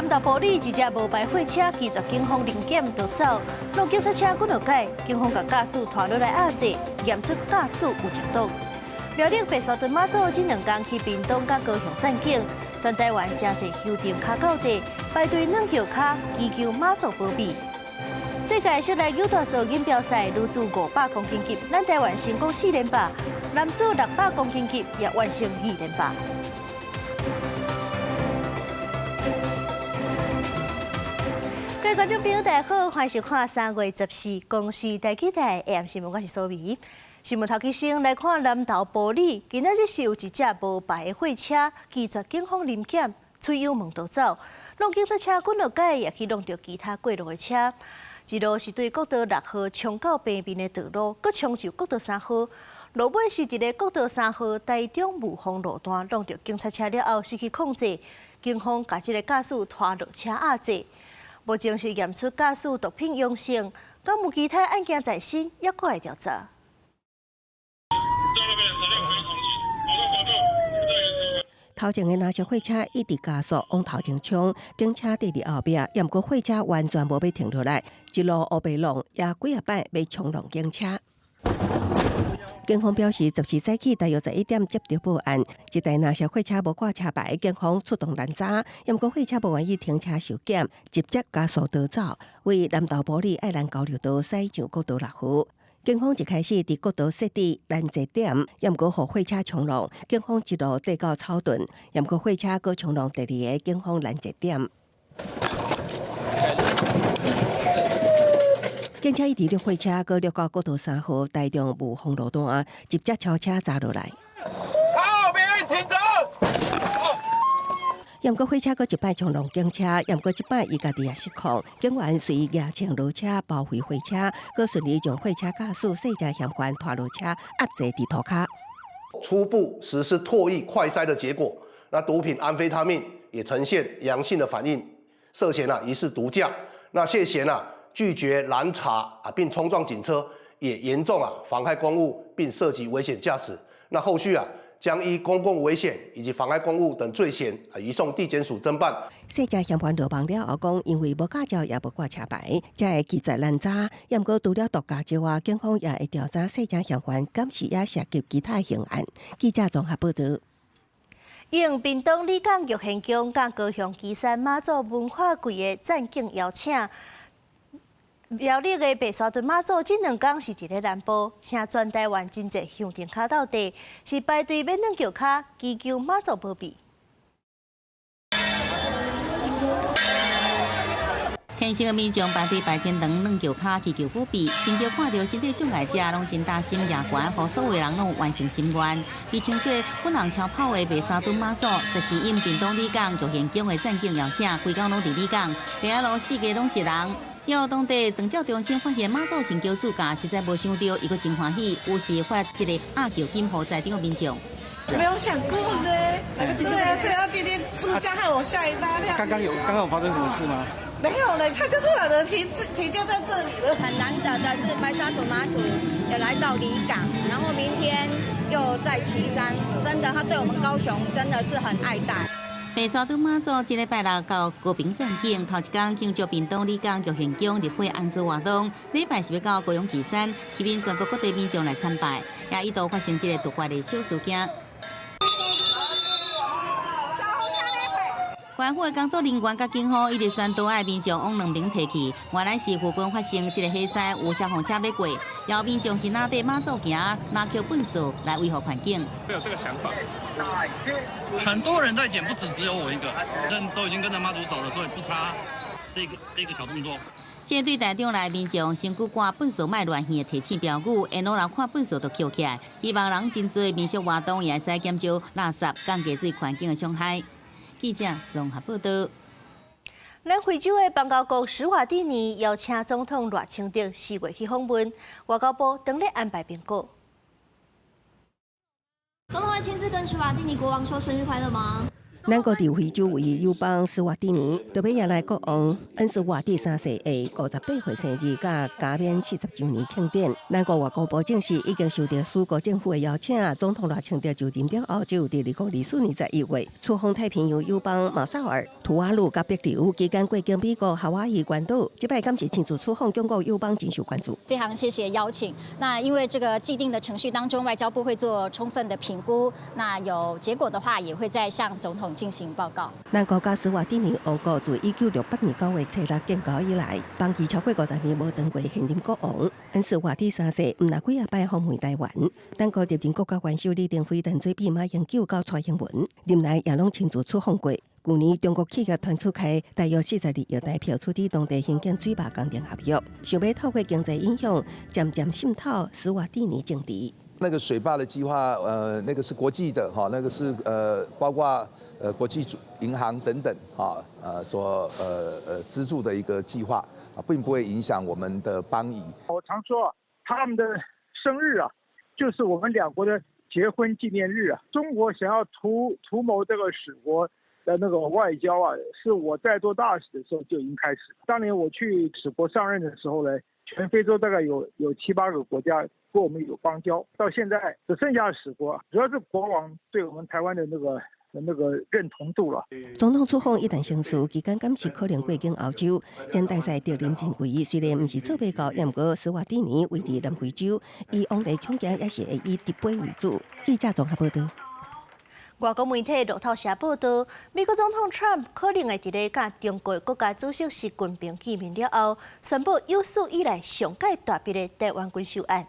南投埔里一隻無牌貨車拒絕警方臨檢就走，弄警察車幾落改，警方共駕駛拖落來押制，驗出駕駛有吸毒。苗栗白沙屯媽祖這兩工去屏東佮高雄站景，全台灣誠濟香燈跤到地排隊軟轎跤祈求媽祖保庇。世界室內扭大索錦標賽女子500公斤級，咱台灣成功四連霸；男子600公斤級也完成二連霸。各位觀眾朋友，大家好，歡迎收看3月14公視台語台 AM 新聞，我是蘇美。新聞頭起先來看南投埔里，今仔日是有一隻無牌的貨車拒絕警方臨檢，催油門就走，弄警察車滾落街，也去弄著其他過路的車。一路是對國道六號衝到平面的道路，閣衝上國道三號。落尾是佇咧國道三號台中霧峰路段弄著警察車了後失去控制，警方共這個駕駛拖落車押制。目前是驗出駕駛毒品陽性，敢有其他案件在身，猶閣會調查。頭前的藍色貨車一直加速往頭前衝，警車佇佇後壁，也毋過貨車完全無欲停落來，一路烏白弄，也幾仔擺欲衝撞警車。警方表示，14早起大約11點接到報案，這台藍色貨車無掛車牌，警方出動攔查，也毋過貨車無願意停車受檢，直接加速逃走，為南投埔里愛蘭交流道駛上國道六號。警方一開始佇國道設置攔截點，也毋過予貨車衝撞，警方一路綴到草屯，也毋過貨車閣衝撞第二个警方攔截點。警車一直掠貨車，閣掠到國道三號台中霧峰路段，直接超車砸落來。靠邊停止！也毋過貨車閣一擺衝撞警車，也毋過這擺伊家己也失控，警員隨蜈槍落車包圍貨車，閣順利將貨車駕駛細隻嫌犯拖落車壓制佇塗跤。初步實施唾液快篩的結果，那毒品安非他命也呈現陽性的反應，涉嫌啊疑似毒駕。那涉嫌啊拒絕攔查啊並衝撞警車，也嚴重啊妨害公務並涉及危險駕駛。那後續啊，將依公共危險以及妨礙公務等罪嫌啊，移送地檢署偵辦。細隻嫌犯落網了後講，因為無駕照也無掛車牌，才會拒絕攔查。也毋過除了毒駕之外，警方也會調查細隻嫌犯敢是也涉及其他刑案。記者綜合報導。應屏東里港玉賢宮佮高雄旗山媽祖文化季的讚景邀請，苗栗的白沙屯媽祖這兩工是佇咧南部，請全台灣真濟香燈跤鬥地，是排隊欲軟轎跤祈求媽祖保庇。虔誠的民眾排隊排真長軟轎跤祈求保庇，親像看著身體障礙者攏真擔心夜懸，予所有人攏完成心願。被稱做滾人超跑的白沙屯媽祖，就是應屏東里港玉賢宮的讚景邀請，規工攏佇里港，第一路四界攏是人。予當地長照中心發現媽祖神轎主駕，實在無想著，伊閣真歡喜，有時發一個鴨轎金予在場的民眾。沒有想過呢，對啊，所以他今天主駕害我嚇一大跳。剛剛有發生什麼事嗎？沒有嘞，他就突然的停停就在這裡了。很難得的是白沙屯媽祖也來到里港，然後明天又在旗山，真的，他對我們高雄真的是很愛戴。白沙屯媽祖這禮拜六到高屏讚景，頭一工慶祝屏東里港玉賢宮立會安置活動，禮拜是欲到高雄旗山，吸引全國各地民眾來參拜，也一度發生這个突發的小事件。官府的工作人員佮警方一直宣導愛民眾往兩邊退去，原來是附近發生這个火災，有消防車欲過，有民眾是拿綴媽祖行，拿抾糞掃來維護環境。沒有這個想法，很多人在撿，不止只有我一個，人都已經跟着媽祖走了，所以不差這個小動作。這對台中來民眾身軀掛糞掃莫亂去的提醒標語，沿路人看糞掃就抾起來，希望人真濟民俗活動也會使減少垃圾，降低對環境的傷害。記者綜合報導。咱非洲的邦交國史瓦蒂尼邀請總統賴清德4月去訪問，外交部當咧安排評估。總統會親自跟史瓦蒂尼國王說生日快樂嗎？咱國佇非洲唯一友邦史瓦帝尼，著欲迎來國王恩斯瓦蒂三世的58歲生日，佮加冕40週年慶典。咱國外交部證實，已經收到史國政府的邀請，總統賴清德就任了後，就佇2024年11月出訪太平洋友邦馬紹爾、吐瓦魯佮帛琉，期間過境美國夏威夷關島。這擺敢是親自出訪中國友邦，真受關注。非常謝謝邀請。那因為這個既定的程序當中，外交部會做充分的評估，那有結果的話，也會再向總統進行報告。咱國佮史瓦帝尼王國自1968年9月初六建交以來，邦誼超過50年無斷過現任國王恩斯瓦蒂三世，毋但幾仔擺訪問台灣。咱國歷任國家元首李登輝、陳水扁、馬英九到蔡英文，任內也攏親自出訪過。舊年中國企業傳出開大約42億台票出資當地興建水壩工程合約，想欲透過經濟影響，漸漸滲透史瓦帝尼政治。那個水壩的計劃，那個是國際的，哈，那個是包括國際銀行等等，哈，所資助的一個計劃，啊，並不會影響我們的邦誼。我常說，他們的生日啊，就是我們兩國的結婚紀念日啊。中國想要圖謀這個史國的那個外交啊，是我在做大使的時候就已經開始。當年我去史國上任的時候呢，全非洲大概有七八個國家跟我們有邦交，到現在只剩下史國，主要是國王對我們台灣的那個認同度了。總統出訪一旦成事，期間敢是可能過境歐洲。前大使德林認為，雖然毋是做欲到，毋過史瓦帝尼位佇南非洲，伊往來恐驚也是會以直飛為主。記者綜合報道。外國媒體路透社報道，美國總統 Trump 可能會佇咧佮中國國家主席習近平見面了後，宣布有史以來上蓋大筆的台灣軍售案，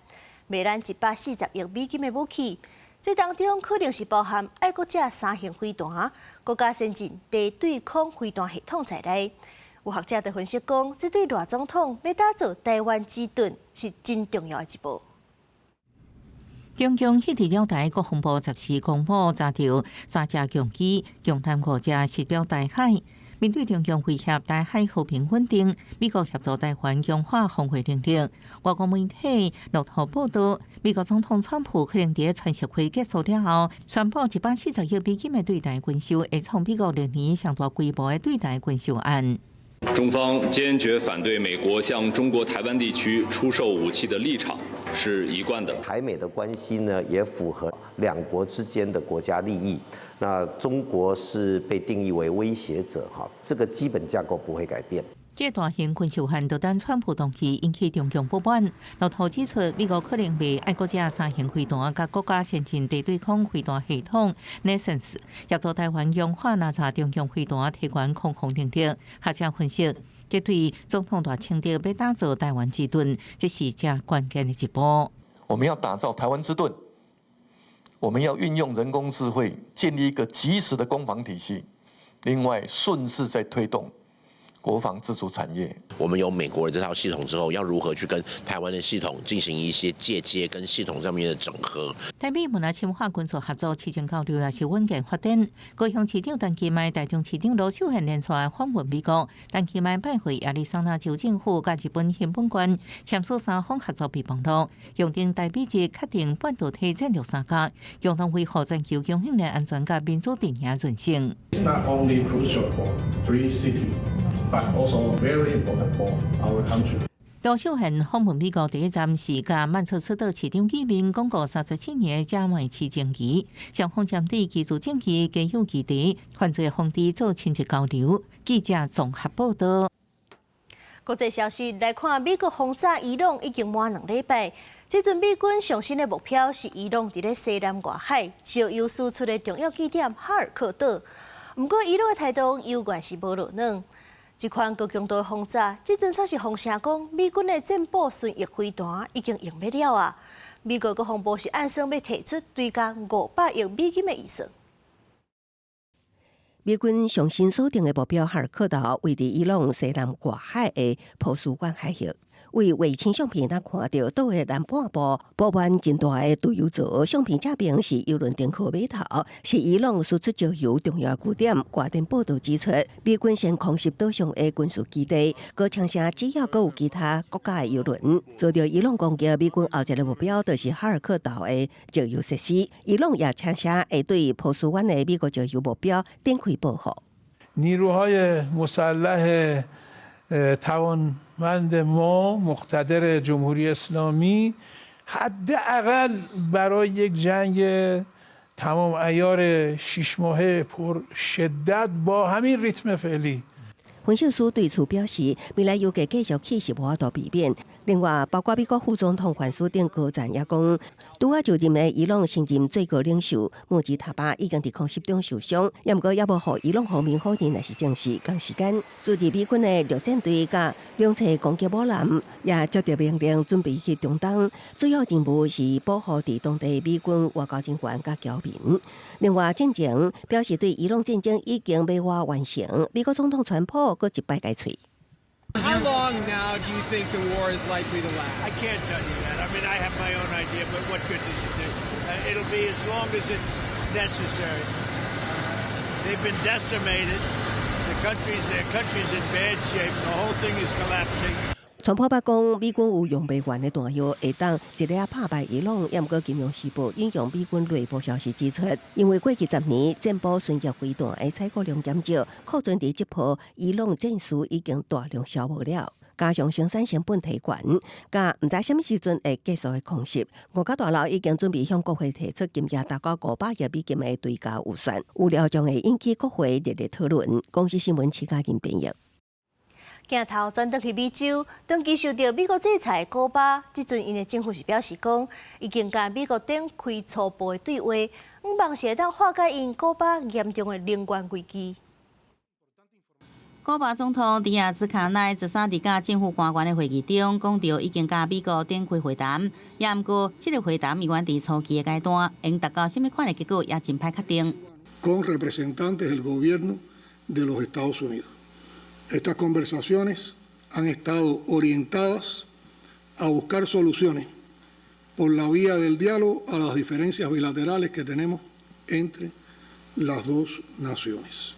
賣咱140億美金的武器。這當中可能是包含愛國者三型飛彈、國家先進地對空飛彈系統在內。有學者就分析講，這對賴總統欲打造台灣之盾是真重要的一步。中共彼佇了台國防部14公布查著三架共機、共艦五隻實標台海。面對中共威脅台海和平穩定，美國協助台灣強化防衛能力。外國媒體路透報道，美國總統川普可能佇川習會結束了後，宣布140億美金的對台軍售，會創美國歷年上大規模的對台軍售案。中方堅決反對美國向中國台灣地區出售武器的立場是一貫的。台美的關係呢，也符合兩國之間的國家利益。那中國是被定義為威脅者，哈，這個基本架構不會改變。這大型軍售案就等川普同意引起中共不滿。路透指出，美國可能賣愛國者三型飛彈佮國家先進地對空飛彈系統 NASAMS 協助台灣強化攔截中共飛彈提懸空防能力。學者分析，這對總統賴清德欲打造台灣之盾，這是誠關鍵的一步。我們要打造台灣之盾，我們要運用人工智慧建立一個即時的攻防體系。另外，順勢在推動國防自主產業。我們有美國的這套系統之後，要如何去跟台灣的系統進行一些介接跟系統上面的整合？台美毋但深化軍事合作，市政交流也是穩健發展。高雄市長陳其邁、台中市長盧秀燕連續訪問美國，陳其邁拜會亞利桑那州政府佮日本熊本縣，簽署三方合作備忘錄，共訂台美日確定半導體戰略三角，共同維護全球供應鏈安全佮民主陣營韌性。 It's not only crucial for three cities, but also very important for our country. 盧秀燕訪問美國第一站是佮曼徹斯特市長見面，鞏固34年的姐妹市情誼，雙方針對居住正義、家有議題、犯罪防治做深入交流。記者綜合報道。國際消息來看，美國轟炸伊朗已經滿2禮拜。這陣美軍上新的目標是伊朗佇咧西南外海石油輸出的重要據點哈爾克島。毋過伊朗的態度猶原是無落軟。這款高強度的轟炸，這陣煞是風聲講，美軍的戰斧巡弋飛彈已經用欲了啊！美國國防部是按算欲提出追加500億美金的預算。美軍上新鎖定的目標哈爾克島，位佇伊朗西南外海的波斯灣海域。為衛星相片，咱看著島的南半部布滿真大的堆油槽，相片這邊是油輪停靠碼頭，是伊朗輸出石油重要據點。外電報導指出，美軍先空襲島上的軍事基地，閣槍聲只要閣有其他國家的油輪遭著伊朗攻擊，美軍後一个目標就是哈爾克島的石油設施。伊朗也聲稱會對波斯灣的美國石油目標展開報復。 نیروهای مسلح توانمند ما مقتدر جمهوری اسلامی حداقل برای یک جنگ تمام عیار 6 ماهه پر شدت با همین ریتم فعلی 分析師對此表示，未來油價繼續起是無法度避免。另外，包括美國副總統范斯等高層也講，拄仔就任的伊朗新任最高領袖穆吉塔巴已經佇空襲中受傷，也毋過猶無予伊朗方面否認，抑是證實。仝時間，駐佇美軍的陸戰隊佮兩棲攻擊母艦也接著命令準備去中東，主要任務是保護佇當地美軍外交人員佮僑民。另外，戰前表示對伊朗戰爭已經欲倚完成，美國總統川普閣一擺共喙。 How long now do you think the war is likely to last? I can't tell you that. I mean, I have my own idea, but what good does it do? It'll be as long as it's necessary. They've been decimated. Their country's in bad shape. The whole thing is collapsing. 川普捌講，美軍有用袂完的彈藥，會當一下拍敗伊朗。也毋過，《金融時報》引用美軍內部消息指出，因為過去10年戰斧巡弋飛彈的採購量減少，庫存佇這波伊朗戰事已經大量消耗了。加上生產成本提懸，佮毋知啥物時陣會結束的空襲，五角大樓已經準備向國會提出金額達到500億美金的追加預算，預料將會引起國會熱烈討論。公視新聞徐嘉仁編譯。鏡頭轉轉去美洲，長期受著美國制裁的古巴，這陣𪜶的政府是表示講，已經佮美國展開初步的對話，向望是會當化解𪜶古巴嚴重的能源危機。古巴總統迪亞茲卡奈13佇佮政府官員的會議中，講著已經佮美國展開會談，也毋過這个會談猶原佇初期的階段，會達到啥物款的結果也真歹確定。 Con representantes del gobierno de los Estados Unidos. Estas conversaciones han estado orientadas a buscar soluciones por la vía del diálogo a las diferencias bilaterales que tenemos entre las dos naciones.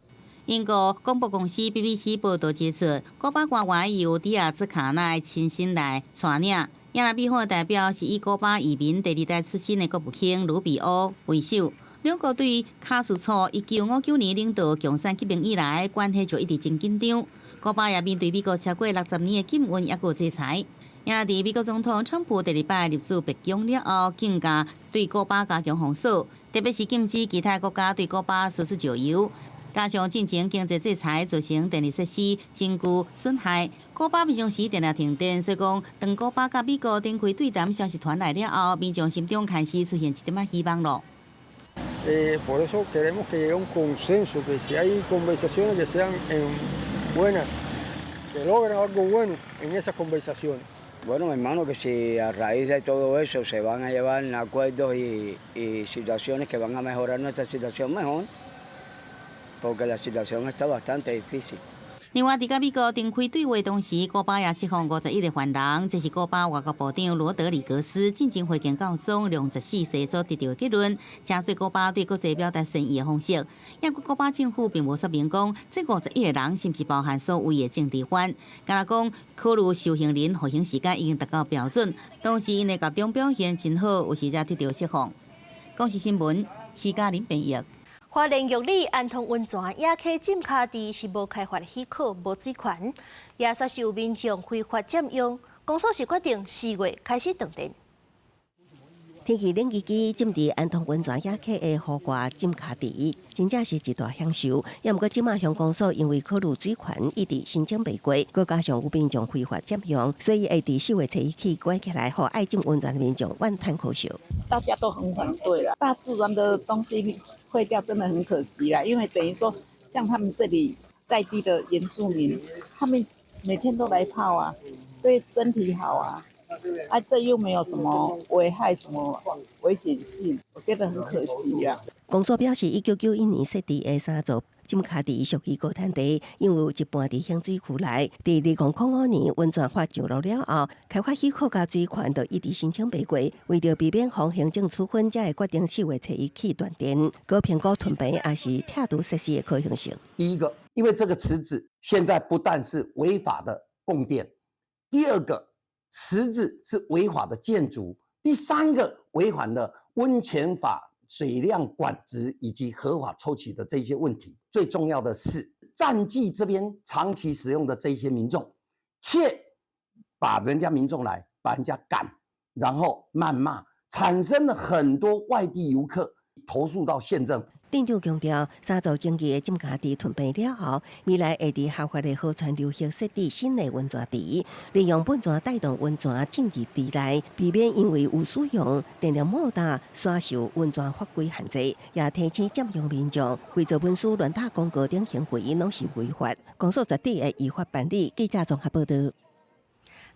英國廣播公司 BBC 報導指出，古巴官員由迪亞茲卡奈親身來帶領，也若美方的代表是以古巴移民第二代出身的國務卿盧比歐為首。兩國對卡斯楚1959年領導共產革命以來，關係就一直真緊張。古巴也面對美國超過60年的禁運，抑閣制裁。也若佇美國總統川普第二擺入主白宮了後，更加對古巴加強封鎖，特別是禁止其他國家對古巴輸出石油。加上進前經濟制裁造成電力設施真巨損害，古巴平常時定定停電，所以講當古巴佮美國展開對談消息傳來了後，民眾心中開始出現一點仔希望囉。 Por eso queremos que llegue a un consenso, que si hay conversaciones que sean buenas, que logren algo bueno en esas conversaciones. Bueno, hermano, que si a raíz de todo eso se van a llevar acuerdos y situaciones que van a mejorar nuestra situación mejor, porque la situación está bastante difícil. 另外，佇佮美國展開對話同時，古巴也釋放51個犯人，這是古巴外交部長羅德里格斯進前會見教宗良十四世所得著的結論，成做古巴對國際表達善意的方式。毋過古巴政府並無說明講，這51個人是毋是包含所謂的政治犯。敢若講考慮受刑人服刑時間已經達到標準，同時𪜶的獄中表現真好，有時才得著釋放。公視新聞，徐嘉玲編譯。花蓮玉里安通溫泉野溪浸跤池是無開發許可、無水權，也煞是有民眾非法佔用，公所是決定4月開始斷電。天氣冷吱吱，浸佇安通溫泉野溪的戶外浸跤池，真正是一大享受。也毋過，這馬鄉公所因為考慮水權一直申請袂過，閣加上有民眾非法佔用，所以會佇4月初1起關起來，予愛浸溫泉的民眾怨嘆可惜。大家都很反對啦，大自然的東西廢掉真的很可惜啦，因為等於說，像他們這裡在地的原住民，他們每天都來泡啊，對身體好啊。啊，這又沒有什麼危害，什麼危險性，我覺得很可惜呀。公所表示，1991年設置的三座浸跤池屬於高灘地，因為有一半佇興水區內。佇2005年溫泉法上路了後，開發許可佮水權就一直申請袂過，為著避免予行政處分，才會決定4月初一起斷電。閣評估吞併抑是拆除設施的可行性。第一個，因為這個池子現在不但是違法的供電，第二個，池子是違法的建築，第三個，違反了溫泉法、水量管制以及合法抽取的這些問題。最重要的是，佔據這邊長期使用的這些民眾，卻把人家民眾來把人家趕，然後謾罵，產生了很多外地遊客投訴到縣政府。店長強調，三座爭議的浸跤池吞併了後，未來會佇合法的河川流域設置新的溫泉池，利用噴泉帶動溫泉進入池內，避免因為有使用電力莫達煞受溫泉法規限制，也提醒佔用民眾偽造文書、亂打廣告等行為攏是違法。公所絕對會依法辦理。記者綜合報道。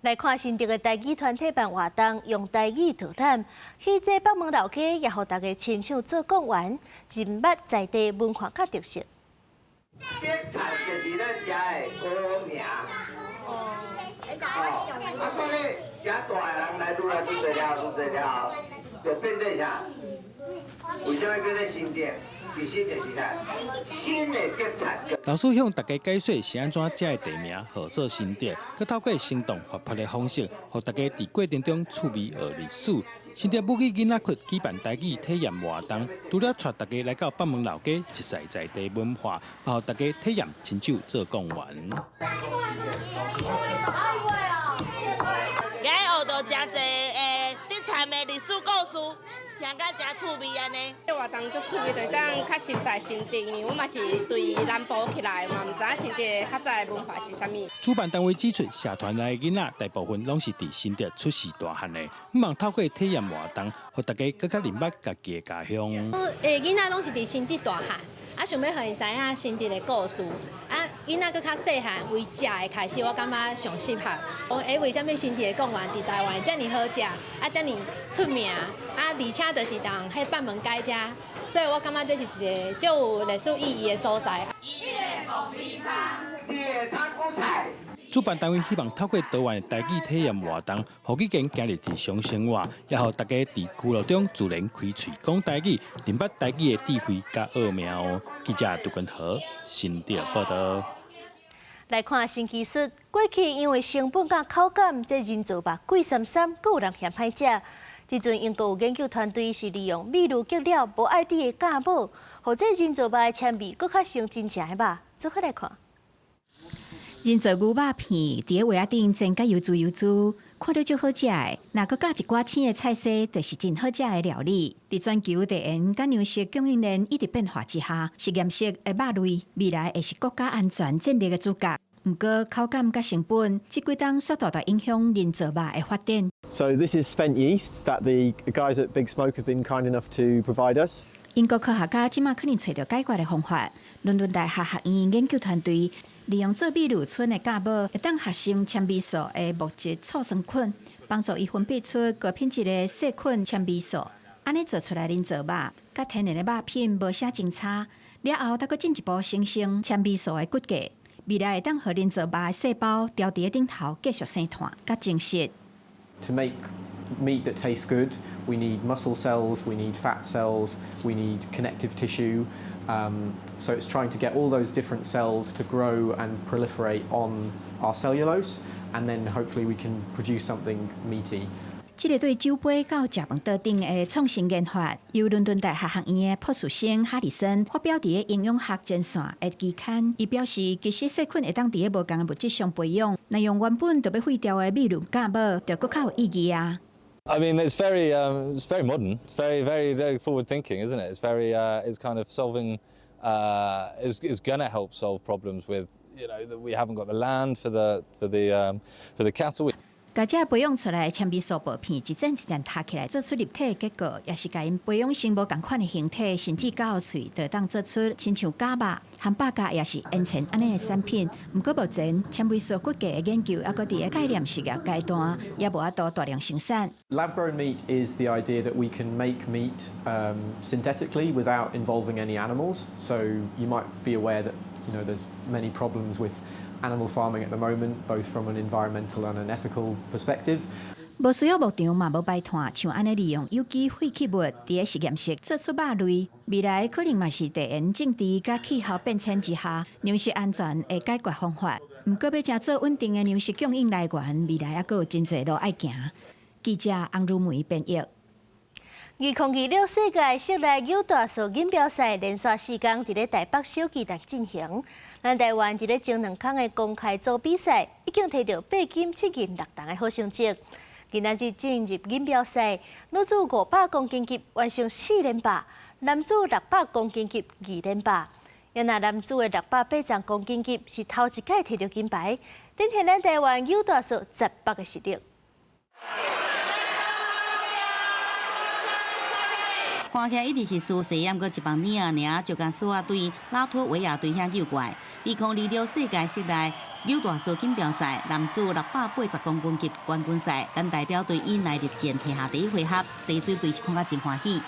來看新竹的台語團體辦活動，用台語導覽，去這北門老街，也予大家親手做貢丸，認捌在地文化佮特色。這菜就是咱食的好名。哦，啊，所以遮大的人來愈來愈濟了，愈濟了，就變做啥？為啥物叫做新竹？其實就是啥？新的竹菜。老師向大家解說是按怎這个地名號做新竹，閣透過生動活潑的方式，予大家佇過程中趣味學歷史。新竹母語囡仔窟舉辦台語體驗活動，除了帶大家來到北門老街熟悉在地文化，也予大家體驗親手做貢丸。今日學著誠濟的竹塹的歷史故事。聽甲誠趣味按呢。這活動足趣味，就是講較熟悉新竹，因為阮嘛是對南部起來，嘛毋知影新竹較早的文化是啥物。主辦單位指出，社團內的囡仔大部分攏是佇新竹出世大漢的，希望透過體驗活動，予大家閣較認捌家己的家鄉。囡仔攏是佇新竹大漢，啊，想欲予𪜶知影新竹的故事。啊，囡仔閣較細漢，為食的開始，我感覺上適合。講欸，為啥物新竹的貢丸佇台灣遮爾好食，啊，遮爾出名，啊，而且就是佇彼北門街遮，所以我感覺這是一個足有歷史意義的所在。主辦單位希望透過多元的台語體驗活動，予語言行入日常生活，也予大家佇娛樂中自然開喙講台語，認捌台語的智慧佮奧妙。記者杜根和新竹報道。來看新技術，過去因為成本佮口感，這人造肉貴參參，閣有人嫌歹食。這陣英國有研究團隊是利用米滷結了無愛滴的酵母，予這人造肉的纖維閣較像真正的肉。做伙來看。人造牛肉片佇咧畫仔頂煎甲油滋油滋，看著足好食的。若閣佮一寡青的菜絲，就是真好食的料理。佇全球地緣佮糧食供應鏈一直變化之下，實驗室的肉類未來會是國家安全戰略的主角。毋過口感佮成本，這幾冬煞大大影響人造肉的發展。 So this is spent yeast that the guys at Big Smoke have been kind enough to provide us. 英國科學家這馬可能揣著解決的方法。倫敦大學學院研究團隊利用做米滷賰的酵母，會當合成纖維素的木質醋酸菌，幫助伊分泌出高品質的細菌纖維素。按呢做出來人造肉，佮天然的肉品無啥相差。了後，閣閣進一步生成纖維素的骨架，未來會當予人造肉的細胞牢佇咧頂頭繼續生炭，佮證實。 To make meat that tastes good, we need muscle cells, we need fat cells, we need connective tissue. So it's trying to get all those different cells to grow and proliferate on our cellulose, and then hopefully we can produce something meaty. 這个對酒杯到食飯桌頂的創新研發，由倫敦大學學院的博士生哈里森發表佇咧營養學前線的期刊。伊表示，其實細菌會當佇咧無仝的物質上培養，若用原本就欲廢掉的米滷酵母，就閣較有意義啊。 I mean, it's very modern. It's very, very, very forward thinking, isn't it? It's kind of solving, is going to help solve problems with that we haven't got the land for the cattle. 共這培養出來的纖維素薄片一層一層疊起來，做出立體的結構，抑是共𪜶培養成無仝款的形體，甚至咬喙，就會當做出親像絞肉、漢堡夾，抑是煙腸按呢的產品。毋過目前纖維素骨架的研究猶閣佇咧概念實驗階段，猶無法度大量生產。 Lab-grown meat is the idea that we can make meat synthetically without involving any animals. So you might be aware that there's many problems with animal farming at the moment, both from an environmental and an ethical perspective. 無需要牧場嘛，無排炭，像按呢利用有機廢棄物佇咧實驗室做出肉類，未來可能嘛是地緣政治佮氣候變遷之下糧食安全的解決方法。毋過欲成做穩定的糧食供應來源，未來猶閣有真濟路愛行。記者洪如梅編譯。2026世界室內扭大索錦標賽連續四工佇咧台北小巨蛋進行。咱台灣佇咧前兩工的公開組比賽已經摕著八金七銀六銅的好成績。今仔日進入錦標賽，女子500公斤級完成四連霸，男子600公斤級二連霸。啊若男子的680公斤級是頭一擺摕著金牌，展現咱台灣扭大索絕北的實力。看起來一直是輸勢，毋過一放年仔爾就共索仔對拉脫維亞隊遐扭過來。2026世界室內扭大索錦標賽男子680公斤級冠軍賽，咱代表隊以來力戰摕下第一回合，第水隊是看甲真歡喜。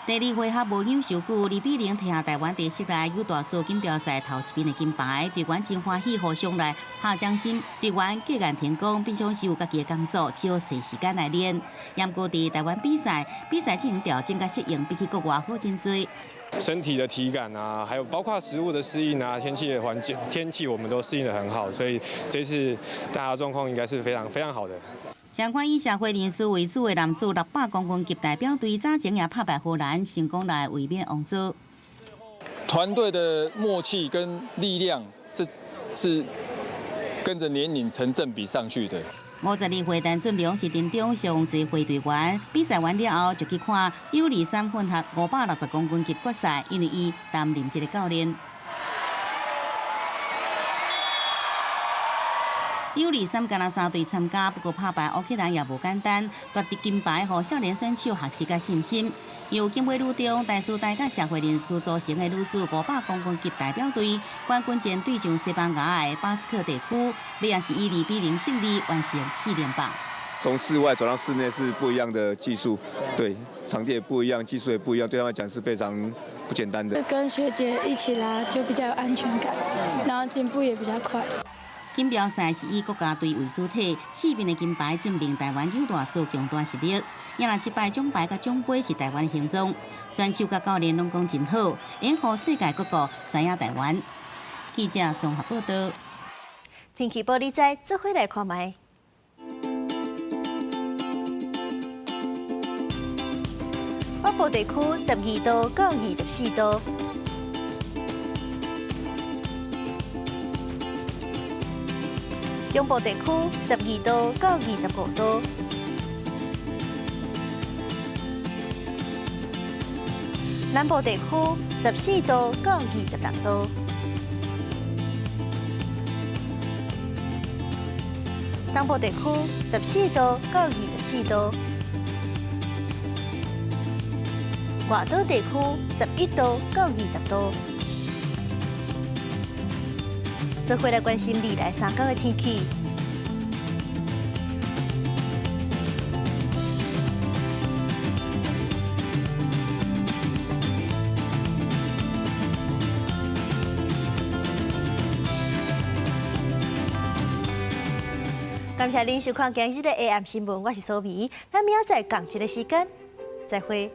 第二回合無扭傷久，2比0摕下台灣佇室內扭大索錦標賽頭一面的金牌，隊員真歡喜，互相來拍掌心。隊員隔岸天講，平常時有家己的工作，只有踅時間來練。毋過佇台灣比賽，比賽進行調整佮適應，比起國外好真濟。身體的體感啊，還有包括食物的適應啊，天氣的環境，天氣我們都適應得很好，所以這次大家狀況應該是非常非常好的。相關以社會人士為主的男子600公斤級代表隊早前也拍敗荷蘭，成功來衛冕王座。團隊的默契跟力量是跟着年齡成正比上去的。52歲陳俊龍是陣中上濟歲隊員，比賽完了後就去看U23混合560公斤級決賽，因為伊擔任這個教練。U23敢若三隊參加，不過拍敗烏克蘭也無簡單，奪得金牌，予少年選手學習佮信心。由金杯女中台師大佮社會人士組成的女子500公斤級代表隊，冠軍戰對上西班牙的巴斯克地區，尾也是以2比0勝利完成四連霸。從室外轉到室內是不一樣的技術，對，場地也不一樣，技術也不一樣，對他們來講是非常不簡單的。跟學姐一起拉就比較有安全感，然後進步也比較快。錦標賽是以國家隊為主體，四面的金牌證明台灣扭大索強大實力。也若這擺獎牌佮獎盃是台灣的形狀，選手佮教練攏講真好，會予世界各國知影台灣。記者綜合報導。天氣報你知，做伙來看覓。北部地區12度到24度。中部地區12度到25度，南部地區14度到26度，東部地區14度到24度，外島地區11度到20度。做伙來關心未來三工的天氣。感謝您收看今日的 AM 新聞，我是蘇美，咱明仔載仝一个時間，再會。